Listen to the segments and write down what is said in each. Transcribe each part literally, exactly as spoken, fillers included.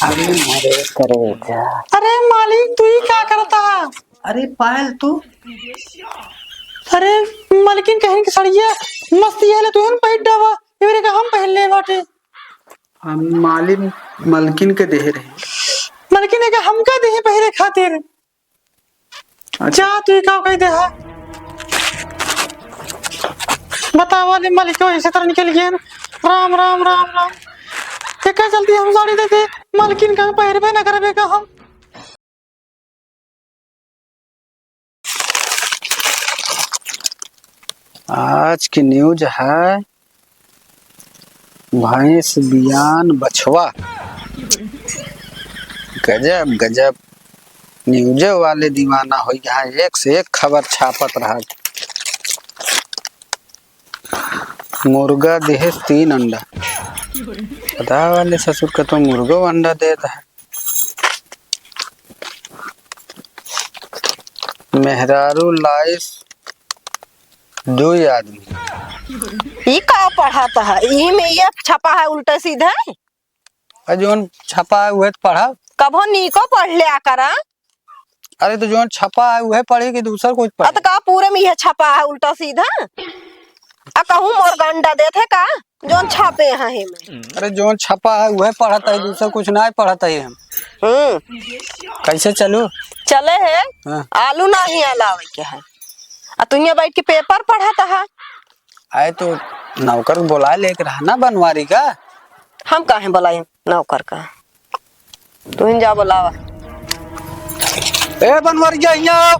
अरे मारे करेजा। अरे मालिक, तू ही का करता? अरे पायल, तू? अरे मलकिन कहीं की सड़िया मस्ती है ले, तू ही न पहिर डावा, ये मेरे का हम पहन ले बाटे। हम मालिन मलकिन के देहे रहे। मलकिन के हमका देहे पहिरे खातिर। अच्छा। जा, तू का कह दे हा? बतावा ले, मलिक ऐसे तरह निकल गए। राम, राम, राम, राम। एकर जल्दी हम साड़ी दे दे, मलकिन का पहिरबे ना करबे का हम। आज की news है, भैंस बियान बछवा। गजब, गजब। News वाले दीवाना हो गया है, एक से एक खबर छापत रहा। मुर्गा देहे तीन अंडा। पता वाले ससुर का तो मुर्गो अंडा देता है। मेहरारू लाइस दुई आदमी। ई का पढ़त है? ई में ये छपा है उल्टा सीधा। अरे जौन छपा है उहे तो पढ़ा। कभो नीको पढ़ लिया करा। अरे तो जौन छपा है उहे पढ़ी कि दूसर कुछ पढ़ी? अत का पूरे में यह छपा है उल्टा सीधा? आ कहूँ मोर गंडा देत है का? जौन छापे हैं हे में। अरे जौन छपा है उहे पढ़त है, दूसर कुछ ना पढ़त है हम। हम्म। कैसे चलू? चले है। हाँ। आलू नाही लावे के है। आ तू यहाँ बैठ के paper पढ़त है। आए तो नौकर बोला लेके रहा ना बनवारी का। हम काहे बोलाई नौकर का? तू ही जा बोलावा। ए बनवारी जा यहाँ।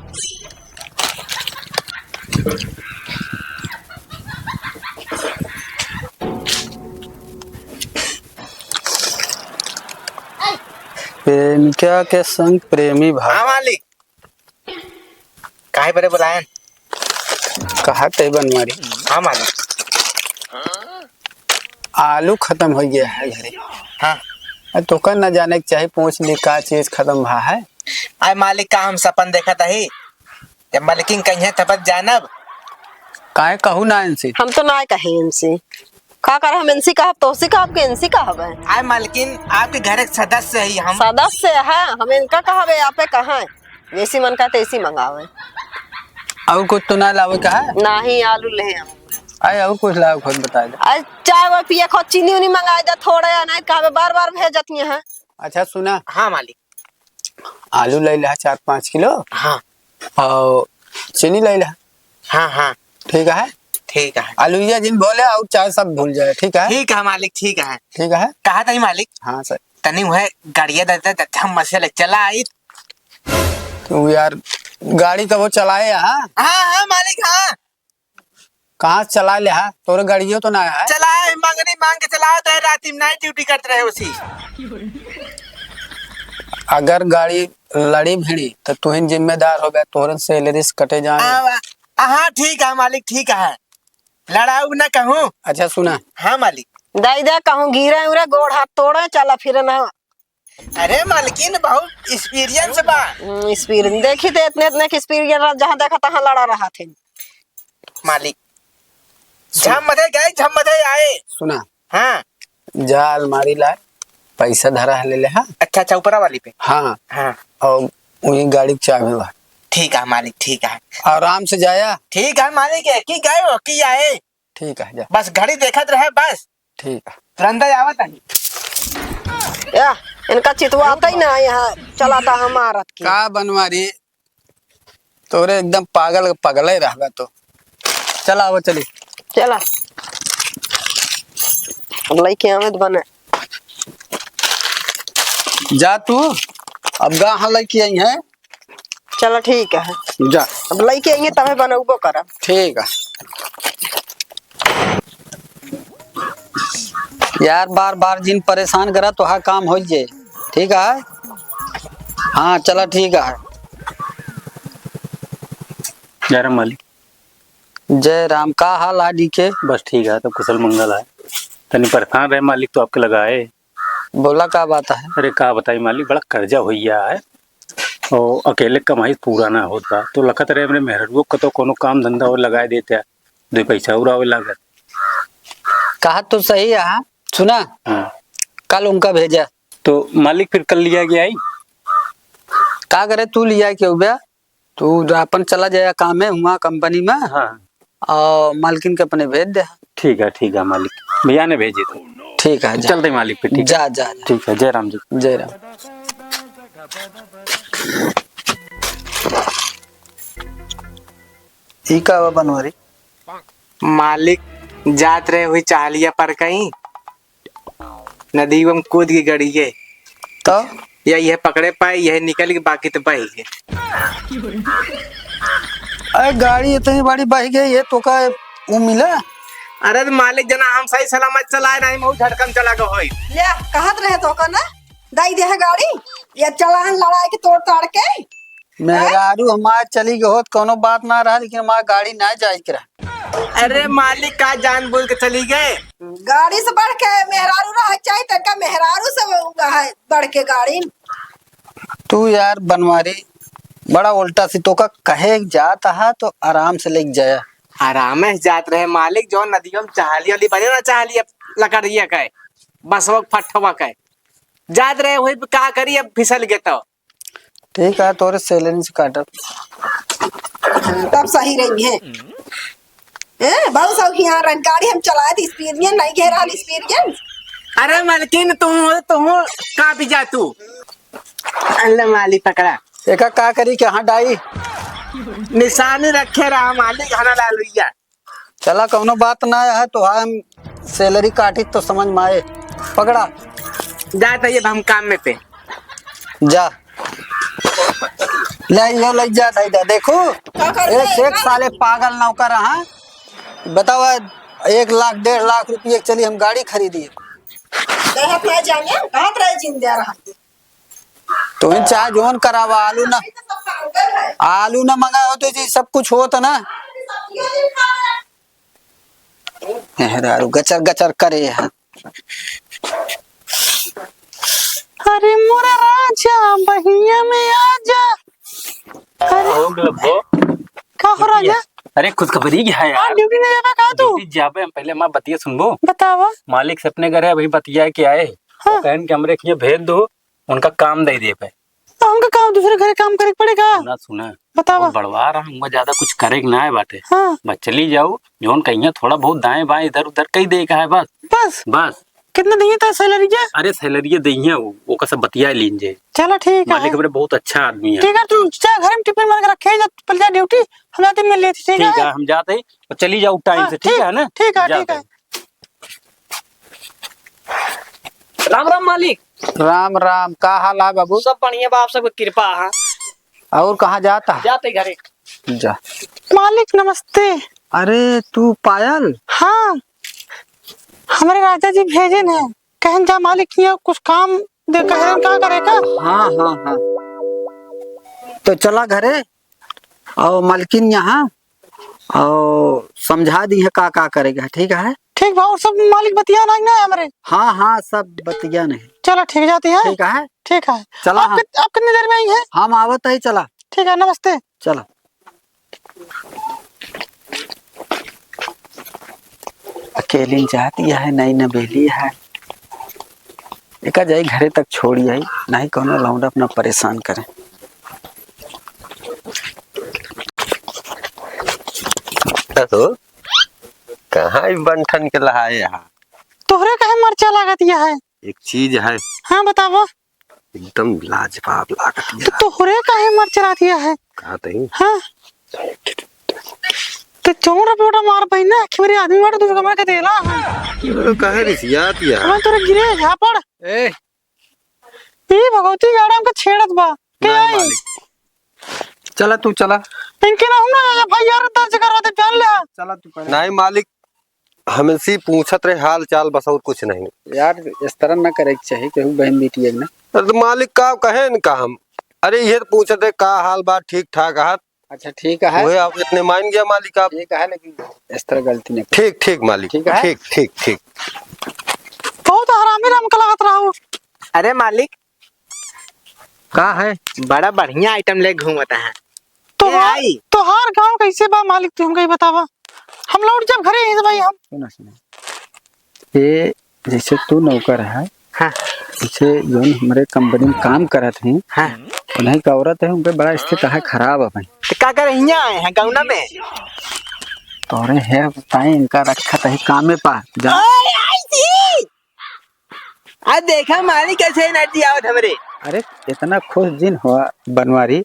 प्रेमिका के संग प्रेमी भाव। हाँ मालिक। काहे बरे बुलायन? कहा तय बनवारी। हाँ मालिक। आलू खतम होइ गया है घरे। हाँ। आ, तोका न जाने के चाही, पूछ ली का चीज खतम भा है। आय मालिक, का हम सपन देखत हई? जब मलकिन कहिए तब जानब। काहे कहू ना इनसे? हम तो ना कहे इनसे। का कर हम इनसे कहब, तोहसे कहब कि इनसे कहब है? आय मालकिन, आपके घर एक सदस्य है हम। सदस्य है, हम इनका कहबे, आपे कहाँ है? जैसी मन का तैसी मंगावे। और कुछ तो ना लावे का है? नाही, आलू ले हम। आय, और कुछ लावे, खुद बता दे। आय, चाय वाय पिए, खुद चीनी उनी मंगा दे थोड़ा, या नहीं कहबे बार बार भेजत हैं। अच्छा सुना। हाँ मालिक। आलू ले ले चार पाँच किलो। हाँ। और चीनी ले ले। हाँ, हाँ। ठीक है? ठीक है। आलू ये जिन बोले और चाय सब भूल जाए, ठीक है? ठीक है मालिक, ठीक है। ठीक है? कहा था ही मालिक? हाँ सर। तनी वह गाड़िया दे दे, हम मसे ले चला आई। तू यार गाड़ी कबो चलाए, हाँ? हाँ, हाँ मालिक, हाँ। कहाँ से चला ले हा? तोरे गाड़ियों तो ना है। चलाए, मंगनी मांग के चलावत है, राती में night duty करत रहे उसी। अगर गाड़ी लड़ी भिड़ी तो तुहिन जिम्मेदार होबे, तोरन salary से कटे जाए। आ, हाँ ठीक है मालिक, ठीक है, लड़ाऊ ना कहूँ। अच्छा सुना। हाँ मालिक। दाई दे कहूँ गिरे उरे गोड़ हाथ तोड़े, चला फिरे ना। अरे मालकिन, बहुत experience बा। हम्म, experience। देखी थे, इतने, इतने के experience रह, जहाँ देखा तहाँ लड़ा रहा थे। मालिक, झम मत गए, झम मत आए। सुना। हाँ। जा अलमारी ला, पैसा धरा है, ले ले, हाँ। अच्छा, अच्छा, ऊपरा वाली पे। हाँ। हाँ। और वही गाड़ी के चाबी बा। ठीक है मालिक, ठीक है। आराम से जाया। ठीक है मालिक, एक ही गए, एक ही आए। ठीक है, जा। बस घड़ी देखत रहे, बस। ठीक है। तुरंत आवत है। या, इनका चितवाता ही ना यहाँ, चलाता हमारा के। का बनवारी, तोरे एकदम पागल, पगले रहबा तो। चला, आवा, चली। चला। अब लइके आवे तो बने। जा तू, अब गा हाँ लइके आई है। चला, ठीक है। जा। अब लइके आइए, तबे बनउबो करब। ठीक है। यार, बार बार जिन परेशान करा, तोहार काम हो जे। ठीक है? हाँ, चला, ठीक है। जय राम मालिक। जय राम, का हाल है डीके? बस ठीक है, तो कुशल मंगल है। तनी परेशान रहे मालिक, तो आपके लगा आए। बोला, का बात है? अरे, का बताई मालिक, बड़ा कर्जा हो गया है। और अकेले कमाई पूरा ना होत बा, तो लखत रहे हमरे मेहरुओ का तो कोनो काम धंधा और लगाए देते, दो पैसा और आवे लागत। कहा तो सही है, हाँ। सुना, हाँ। कल उनका भेजा। तो मालिक फिर कल लिया गया आई? का करे तू लिया के उबे? तू जा अपन चला जाया काम है हुआ कंपनी में। हाँ। और मालकिन के अपने भेज दे। ठीक है, ठीक है मालिक, भैया ने भेजी तो। ठीक है, जा। चलते मालिक पे, ठीक है? जा, जा, जा। ठीक है, जय राम जी। जय राम। ई का बा बनवारी? मालिक जात रहे हुई चाहलिया पर कहीं, नदी में कूद के गड़ी गए। तो? या यह पकड़े पाए, यह निकल के बाकी तो बह गए। अरे गाड़ी इतनी बड़ी बह गई, ये तो का वो मिला? अरे तो मालिक जना हम सही सलामत चलाए नहीं, मऊ झटकन चला गए होई। ले, कहत रहे तो का ना, दई दे है गाड़ी, ये चलान लड़ाई के तोड़ ताड़ के। मेहरारू हमार चली गई होत, कौनो बात ना रहा, लेकिन हमार गाड़ी ना जाए के रहा। अरे मालिक, का जानबूझ के चली गए? गाड़ी से बढ़ के मेहरारू रहे चाहे, तनका मेहरारू से वो रहे बढ़ के गाड़ी। तू यार बनवारी, बड़ा उल्टा सी तोका कहे जात हा तो आराम से लेके जाया। आराम से जात रहे मालिक, जो नदियों में चाहली वाली बने ना, चाहली अब लकड़िया का है, बसवा के फट्ठवा का है, जात रहे वही पे का करी, अब फिसल गए तो। ठीक है, तोरे सैलरी से काटब। तब सही रही है। ए, बहुत शौक यहाँ रंग गाड़ी हम चलाए थे, एक्सपीरियंस नहीं घेरा एक्सपीरियंस। अरे मलकिन, तू, तू का भी जा तू। अल्लाह माली पकड़ा। एका का करी के हाँ डाई? निशानी रखे रहा मालिक, हना लालुइया। चला, कौनो बात ना है, तो हम सैलरी काटी तो समझ में आए। पकड़ा। जात है अब हम काम में पे। जा। ले, ये ले जा, दे दे। देखो, का कर एक, दे? एक साले पागल नौकर, हाँ? बताओ, एक लाख, डेढ़ लाख रुपये के चली हम गाड़ी खरीदी। कहत ना जाने, कहत रहे जिंदा रहा। तो इन चाहे जोन करावा, आलू ना, आलू ना मंगाए होते जी, सब कुछ होत ना। मेहरारू गचर गचर करे है। अरे मोरा राजा, बहिया में आजा। अरे, हो गलत हो। का हो राजा? अरे, खुशखबरी क्या है यार? हाँ, ड्यूटी नहीं जाबा का तू? ड्यूटी जाबे, हम पहले हमार बतिया सुनबो। बतावा। मालिक से अपने घर है, अभी बतिया के आए। हाँ। वो कहन के हमरे के भेज दो, उनका काम दे देबे। तो हमका का दूसरे घरे काम करे के पड़ेगा? सुना, सुना। बतावा। वो बड़वा रहा, हमका ज्यादा कुछ करे के ना है बाटे। हाँ। बस चली जाओ, जौन कहिया थोड़ा बहुत दाएं बाएं इधर उधर कई दे का है बस। बस? बस। कितना दिए था सैलरी के? अरे सैलरी दिए हैं वो, ओका सब बतिया लीन जे। चलो ठीक है। मालिक हमरे बहुत अच्छा आदमी है। ठीक है, तू जा घर में टिफिन मार के रखे, जा पहले जा ड्यूटी, हम जाते मिल लेते, ठीक है? ठीक है, हम जाते हैं, और चली जाओ टाइम हाँ, से, ठीक है ना? ठीक है, जाते ठीक है। हैं। राम राम मालिक। राम राम, का हाल है बाबू? सब बढ़िया बा, आप सबके कृपा है। और कहाँ जाता है? जाते घरे। जा। मालिक नमस्ते। अरे तू पायल? हाँ, हमरे राजा जी भेजे न, कहन जा मालिक यहाँ कुछ काम दे, कह रहे का करे का? हाँ, हाँ, हाँ। तो चला घरे। और मालकिन यहाँ, और समझा दी है का का करेगा, ठीक है? ठीक बा, और सब मालिक बतिया ना, ना हमरे? हाँ, हाँ, सब बतिया नहीं। चलो ठीक, जाती है। ठीक है? ठीक है। चला आप हाँ। कित-, आप कितनी देर में आई है? हम आवत ही, चला। ठीक है, नमस्ते। चला। अकेली जाती है, नई नबेली है। एका जाई घरे तक छोड़ी आई, नाही कौनो लौंडा अपना परेशान करे। तो कहाँ ई बंठन के लहाए हा? तोहरे काहे मरचा लागत या है? एक चीज है। हाँ, बतावा। एकदम लाजवाब लागत या। तो तोहरे काहे मरचा लागत या है? कहा तही? हाँ। तो चौरा बोटा मार पाई ना, आखिर मेरे आदमी मार दूसरा कमरा के देला। तो काहे रिसियात या? मैं तोरे गिरे झापड़। ए, ई भगवती गाड़ा हमके छेड़त बा। के ना आई? मालिक। चला तू चला। इनके ना हम ना एफ आई आर दर्ज करवा दे, जान ले। चला तू पहले। नहीं मालिक, हमसे पूछत रहे हाल चाल, बस और कुछ नहीं। यार, इस तरह ना करे के चाही केहू बहन बेटी एक ना। अरे तो मालिक का कहे इनका हम? अरे ये तो पूछत रहे का हाल बा, ठीक ठाक हाथ? अच्छा, ठीक है। वही आप इतने मान गया मालिक आप। ठीक है, लेकिन इस तरह गलती नहीं। ठीक, ठीक मालिक। ठीक है। ठीक, ठीक, ठीक। बहुत हरामी रमकलात रहो। अरे मालिक। का है? बड़ा बढ़िया आइटम ले घूमता है। तोहार, ये आई। तोहार गाँव कैसे बा मालिक, तू हमका ही बतावा। हम लौट जब घरे ही भाई हम। सुना, सुना। ये जैसे तू नौकर है, हाँ। पीछे जौन हमरे कंपनी में काम करत हैं, हाँ। उन्हीं का औरत है, उनके बड़ा स्थिति है खराब अबहिं। तो का करे हियाँ आए हैं गौना में? तोरे है बताई, इनका रखत है कामे पा। जा। ओए, आई सी। आ देखा मालिक कैसे एनर्जी आवत हमरे। अरे इतना खुश जिन हुआ बनवारी।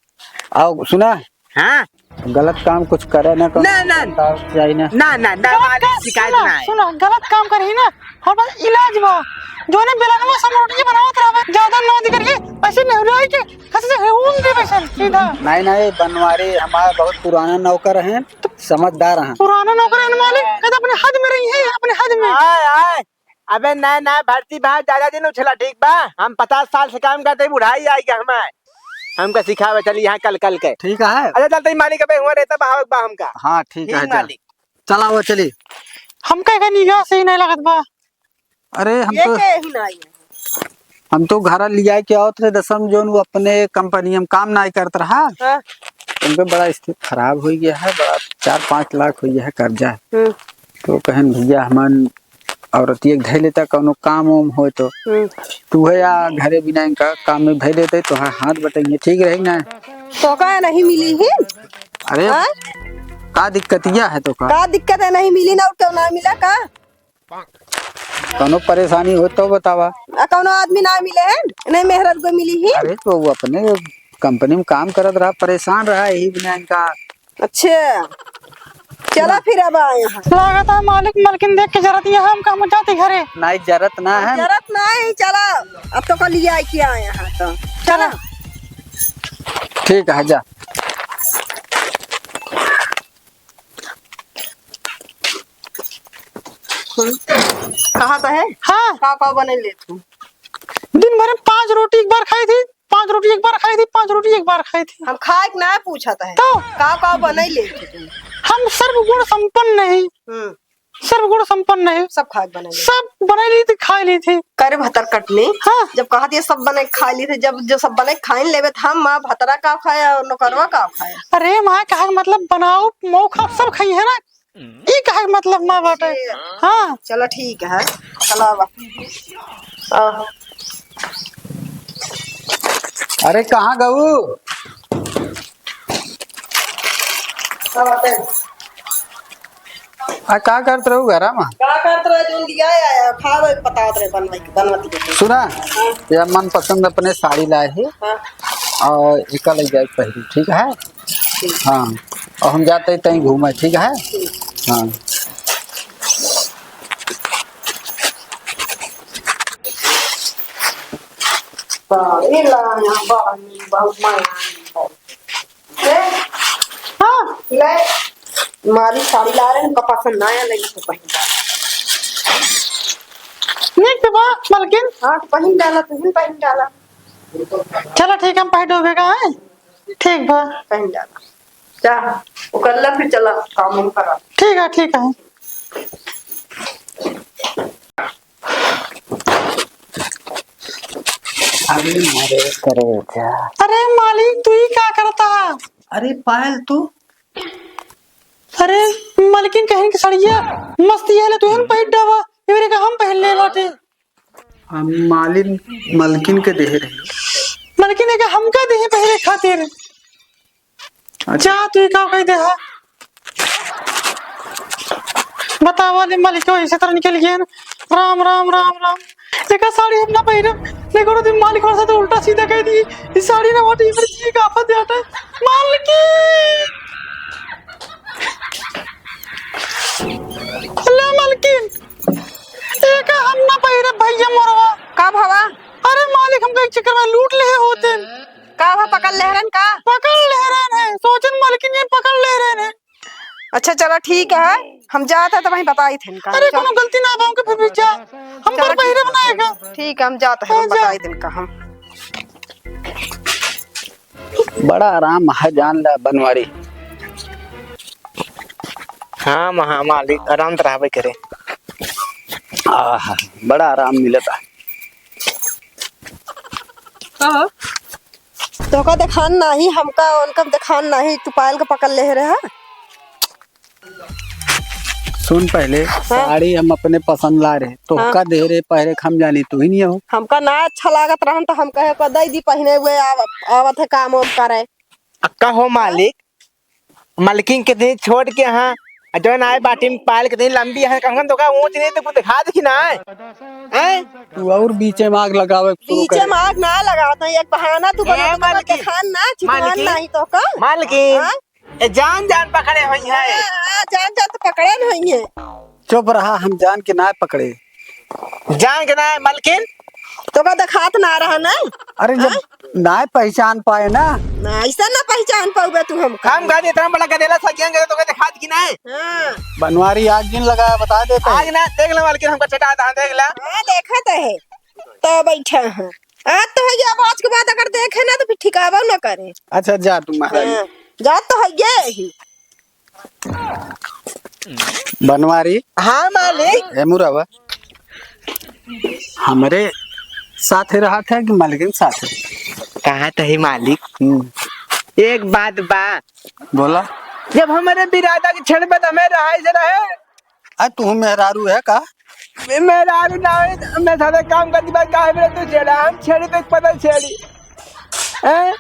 आओ सुना। हाँ। गलत काम कुछ करे ना, कौनो ना, ना। बताओ, चाहिए ना। ना, ना, ना, गलत मालिक काम, शिकायत सुना, ना है। सुना, गलत काम करही ना, हमार इलाज बा। जोने बेलनवा से हम रोटी बनावत रहबे, ज्यादा नौज करिए, ऐसे नेहुराई के, खसी से हेऊन दे वैसन, सीधा। नहीं, नहीं, बनवारी हमार बहुत पुराना नौकर हैं, समझदार हैं। पुराना नौकर हैं मालिक, कहते अपने हद में रही है, अपने हद में। आए, आए। अबे ना, ना, भर्ती बा, ज्यादा दिन उछला, ठीक बा? हम पचास साल से काम करते, बुढ़ाई आई गया हमार। हमका सिखावे चली यहाँ कल, कल के। ठीक है। अच्छा, चलते ही मालिक, अबे हुआ रहता बहावक बा हमका। हाँ, ठीक ठीक है, जा। मालिक। चला वो चली। हमका का निगाह से ही नहीं लगत बा। अरे, हम ये तो के ही नहीं। हम तो घर लिया के आवत रहे दसम जोन, वो अपने कंपनी में काम नहीं करत रहा। हाँ। उनके बड़ा स्थिति खराब हो गया है, बड़ा चार पाँच लाख हो गया है कर्जा। हम्म। तो कहन, "भैया, हमान औरतिया के धै लेता, कौनो काम वाम होय तो।" हम्म। तू है या घरे बिना इनका काम में धै लेते, तो हाँ, हाथ बटाइए, ठीक रही ना? तो का नहीं मिली ही? अरे, हाँ? का दिक्कतिया है तो का? का दिक्कत है, नहीं मिली ना, और क्यों ना मिला का? कौनो परेशानी हो तो बतावा। आ, कौनो आदमी ना मिले है, नहीं मेहरर को मिली ही। अरे, तो वो अपने कंपनी में काम करत रहा, परेशान रहा, यही बिना इनका। अच्छा, चला फिर अब आए हैं। लागत है मालिक मलकिन देख के जरत ही है, हम काम जाते घरे। नहीं, जरत ना है। जरत ना है, चला, अब तो कल लिया के आए हैं तो। चला। ठीक है, जा। कहा तो है? हाँ। का का बने ले तू? दिन भर में पाँच रोटी एक बार खाई थी, पाँच रोटी एक बार खाई थी, पाँच रोटी एक बार खाई थी। हम खाए के ना पूछत है। तो? का का बने ले तू? हम सर्वगुण संपन्न नहीं। हम्म। सर्वगुण संपन्न नहीं। सब खाए के बने ले। सब बने ली थी, खाए ली थी। करे भतर कटनी। हाँ। जब कहा दिया सब बने खाए ली थी, जब जो सब बने खाए लेवे तो हम माँ भतरा का खाए और नौकरवा का खाए? अरे माँ, कहा के मतलब बनाओ, मऊ खाओ, सब खाई है ना। ई कहे के मतलब ना बाटे। अच्छा। हाँ। चलो ठीक है, चलो अब। आ। अरे कहाँ गऊ? का बाटे? आ, का करत रहू घरा में? का करत रहे, जोन दिया आया, खावे के बतात रहे, बनवाई के, बनवती के। सुना, हाँ। ये मनपसंद अपने साड़ी लाए है हाँ। और इका ले जाए पहली, ठीक है? हाँ, और हम जाते ही तहीं घूमे, ठीक है? हाँ। साड़ी ला, यहाँ बड़ा बहुत महंगा है। ए? हाँ। ले, मारी साड़ी ला रहे, हमका पसंद ना आया, लेकिन तो पहन डाला। नीक बा, मलकिन। हाँ, तो पहन डाला, तुम पहन डाला। चलो ठीक, हम पहन डूबे का है। ठीक बा। पहन डाला। जा, वो कर ला, फिर चला, काम वाम करा। ठीक है, ठीक है। अरे मारे करेजा। अरे मालिक, तू ही का करता? अरे पायल, तू? अरे मलकिन कहिन के सड़िया मस्त ही है, ले तू ही पहन डावा, ये मेरे का हम पहन ले बाटे। हम मालिन, मलकिन के देहे रही। मलकिन के हमका देहे पहले खातिर। अच्छा। जा, तू का कह दे हा? बतावा ले, मालिक, ऐसे तरह निकल गया ना। राम, राम, राम, राम। एका साड़ी हम ना पहिरब। देखो ना, तुम मालिक हमारे साथ उल्टा सीधा कह दी। इस साड़ी ना वाटी, मेरी जी का आफत जाता है। मालकिन! अल्लाह मालकिन! एका हम ना पहिरब भैया मोरवा। का भवा? अरे मालिक, हमका एक चक्कर में लूट ले होते। का भा, पकड़ लेहरन का? पकड़ लेहरन है, सोचन मालकिन ये पकड़ लेहरन है। अच्छा चला ठीक है, हम जात है तो वहीं बताई थे इनका। अरे कोनो गलती ना बा उनके, फिर भी जा, हम चला पर पहिरे बनाएगा। ठीक है, हम जात है, हाँ, हम जा। बताई थे इनका हम। बड़ा आराम है जान ला बनवारी। हाँ महा मालिक, आराम तो रहबे करे। आहा, बड़ा आराम मिलता। हाँ। तोका देखान नाही, हमका उनका देखान नाही, तू पायल के पकड़ ले रहा। सुन पहले, हाँ। साड़ी हम अपने पसंद ला रहे, तोहका हाँ। दे रहे, पहरे हम जानी, तू ही नहीं हो। हमका ना अच्छा लागत रहन तो हम कहे को दे दी पहने हुए, आव-, आवत है काम वाम करे। अक्का हो मालिक, मलकिन के दिन छोड़ के, हाँ, जौन आए बाटी में पायल के दिन लंबी है, कम से कम तोका ऊँच नहीं तो कुछ दिखा दे कि ना है? हैं? तू और बीचे में आग लगावे शुरू बीचे करे। में आग ना लगावत है, एक बहाना तू ए, बनावत है, मलकिन, दिखान ना, चितवान मलकिन, नहीं तो का? मलकिन, हाँ? ए, जान जान पकड़े होई है। हाँ, हाँ, जान जान तो पकड़े नहीं है। चुप रहा, हम जान के ना पकड़े। जान के ना, मलकिन? तोका देखात ना रहा ना? अरे, जब हाँ? ना पहचान पाए ना। ना, ऐसा ना पहचान पाउबे तू हमका। हम गाड़ी इतना बड़ा गदेला सजियन गए, तोका देखात कि ना? हाँ। बनवारी आग जिन लगाया, बता देते हैं। आग ना, देख ले मलकिन, हमका चटा दहा, देख ले। हाँ, देखत है। तो बैठा है। आज तो है ये, अब आज के बाद अगर देखे ना तो फिर ठिकाबो ना करे। अच्छा, जा तू महारानी। हाँ, जा तो है ये ही। बनवारी। हाँ मालिक। ए मुरावा, हमरे साथे रहत है कि मालकिन साथे? कहा तो है मालिक। हम्म। एक बात बा। बोला। जब हमरे बिरादर के छेड़बे तो हमें रहाई से रहे। आ, तू मेहरारू है का? मैं मेहरारू ना है, मैं सारे काम करती बात, काहे मेरे तू छेड़ा? हम छेड़ी तो पता छेड़ी। हैं?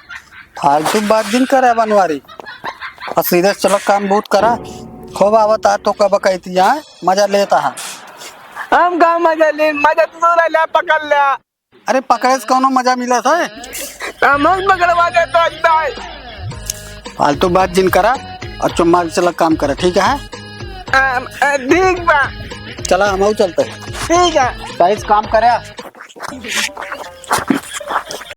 फालतू बात जिन करे बनवारी। आ, सीधे से चलो काम बूत करा। खूब आवत आ तो का बकैती है, मजा लेता है। हम का मजा ले, मजा तू ले, पकड़ ले। अरे पकड़े से कौनो मजा मिलत है? हम पकड़वा के तो अंदर। फालतू बात जिन करा और चुम्मा के चला काम करा, ठीक है? आ, आ, ठीक बा। चला, हम चलते। ठीक है। सही से काम करे।